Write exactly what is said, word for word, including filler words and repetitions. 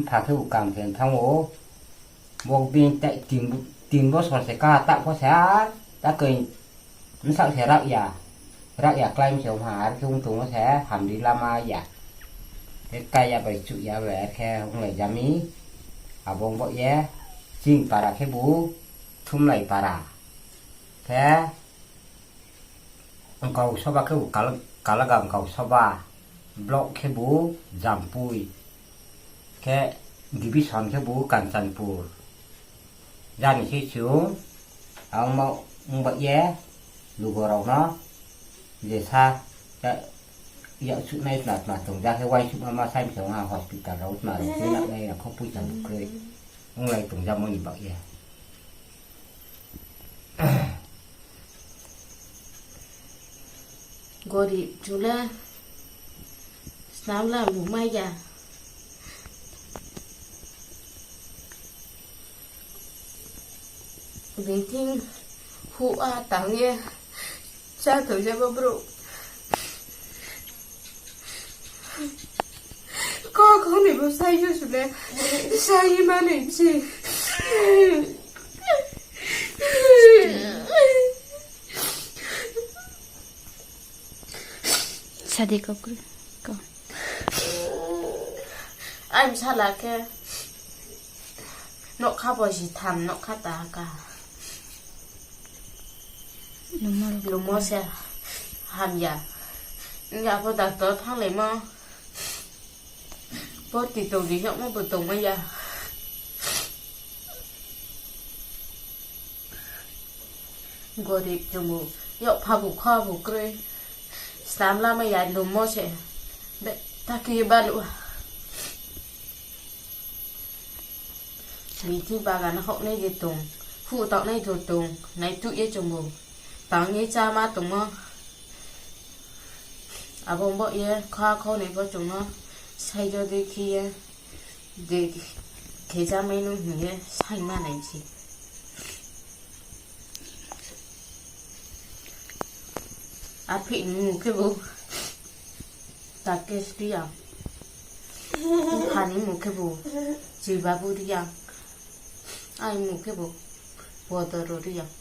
Sa khe bo kam khe thanng ou. Bo bini ta-, tin, tin bosor se ka ta pho se ar, ta koi bsaoh se rak ya, rak ya klái mi se ong ha, ar khe ong tongmo se hamri lama ya. Khe kái ya bai chuh ya bai ar khe onglai ja mi. Abo ong baoh ye, chini para khebu Thumlai para. Khe Gausoba khebu Kal-, Kalagam Gausoba, block khebu Jampui, khe division khebu Kanchanpur. Jani se chung, ang ma ong baoh ye, lugo rao no, je sa, ya, yakchuhnai tma tma tong, ja khe uaingsouhma ma sai mi se ong ha hospital rao tma rao, tui nangnai rao kho poicha bu kroi, onglai tong jamo ni baoh ye. Gorib chung le snam la bu mai ya. Bini thing huh a tang ye chá tong jamo brouh. Kau kau ni bo sai yo sule, sai ye manoi bse. Sadi kau kroi, kau. Ai bsala khe, nougkha bo jitham, nougkha ta ka. Lumo se hamya. Hing ya pho doctor thannglai mo. Poti tong ri yagmo bo tongmai ya. Gorib chung bu, yagpha bu kha bu kroi. Snam lamai ya lumo se. Be, ta khe ye balu ha. Bini thing bagan houhnai je tong, huh taohnai je tong, naituh ye chung bu. Tang ye cháma tongmo. Abo baoh ye kha khaunoi pho chung no saijo dei khe ye, de khe chámai nung hing ye sai manai se. Aphi ni mmung khebu Rakesh Reang. Mpha ni mmung khebu Joybabu Reang. Aini mmung khebu Bodoro Reang.